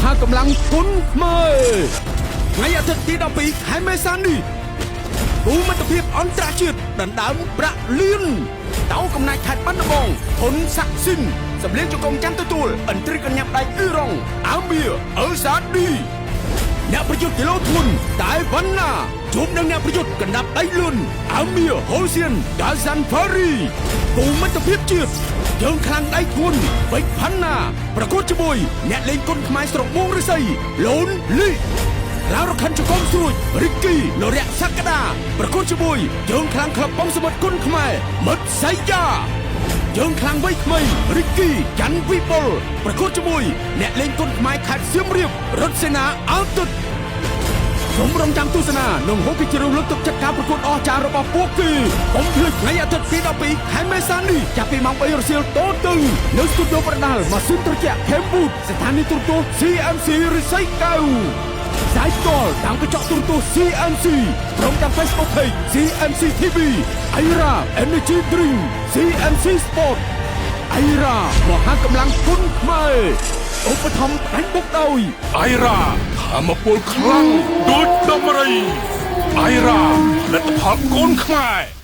ហាកម្លាំងគុនខ្មែរថ្ងៃអាទិត្យទី12ខែមេសានេះគូមិត្តភាពអន្តរជាតិដណ្ដើមប្រាក់លៀនតោកំណាចខេត្តបាត់ដំបងធុនសាក់ស៊ីនសម្លៀងជង្គង់ចាំទទួលឥន្ទ្រីកញ្ញាប់ដៃអ៊ីរ៉ង់អាមៀអឺសាឌីអ្នកប្រយុទ្ធគីឡូធ្ងន់តែវណ្ណាជួបនឹងអ្នកប្រយុទ្ធកណ្ដាប់ដៃលឿនអាមៀហូសៀនដាសាន់ហ្វារីគូមិត្តភាពជាតិជើងខ្លាំងដៃធ្ងន់វិចផាន់ណាប្រកួតជាមួយអ្នកលេងគុនខ្មែរស្រុកមួងឫស្សីលូនលីឡារខិនជង្គង់ស្រួចរិកគីនរៈសក្តាប្រកួតជាមួយជើងខ្លាំងក្លឹបបងសមុទ្រគុនខ្មែរមិត្តសៃយ៉ាជើងខ្លាំងវ័យក្មេងរិកគីច័ន្ទវិបុលប្រកួតជាមួយអ្នកលេងគុនខ្មែរខេត្តសៀមរាបរុតសេនាអល់ទុតសូមរងចាំទស្សនានិងហូបពិជ្រលើកទឹកចិត្តការប្រកួតអស្ចារ្យរបស់ពួកគេកុំភ្លេចថ្ងៃអាទិត្យទី12ខែមេសានេះចាប់ពីម៉ោង3រសៀលតទៅនៅស្ទូឌីយោប្រដាល់ម៉ាស៊ីនត្រជាក់ Camboot ស្ថានីយ៍ទូរទស្សន៍ CMC រិស័យកែវផ្សាយផ្ទាល់តាមកញ្ចក់ទូរទស្សន៍ CMC ព្រមទាំង Facebook Page CMC TV Aira Energy Drink CMC Sport អៃរ៉ាមហាកម្លាំងគុនខ្មែរឧបត្ថម្ភផ្ដាច់បុកដោយ អៃរ៉ាធម្មពលខ្លាំងដូចដំរីអៃរ៉ាផលិតផលកូនខ្មែរ។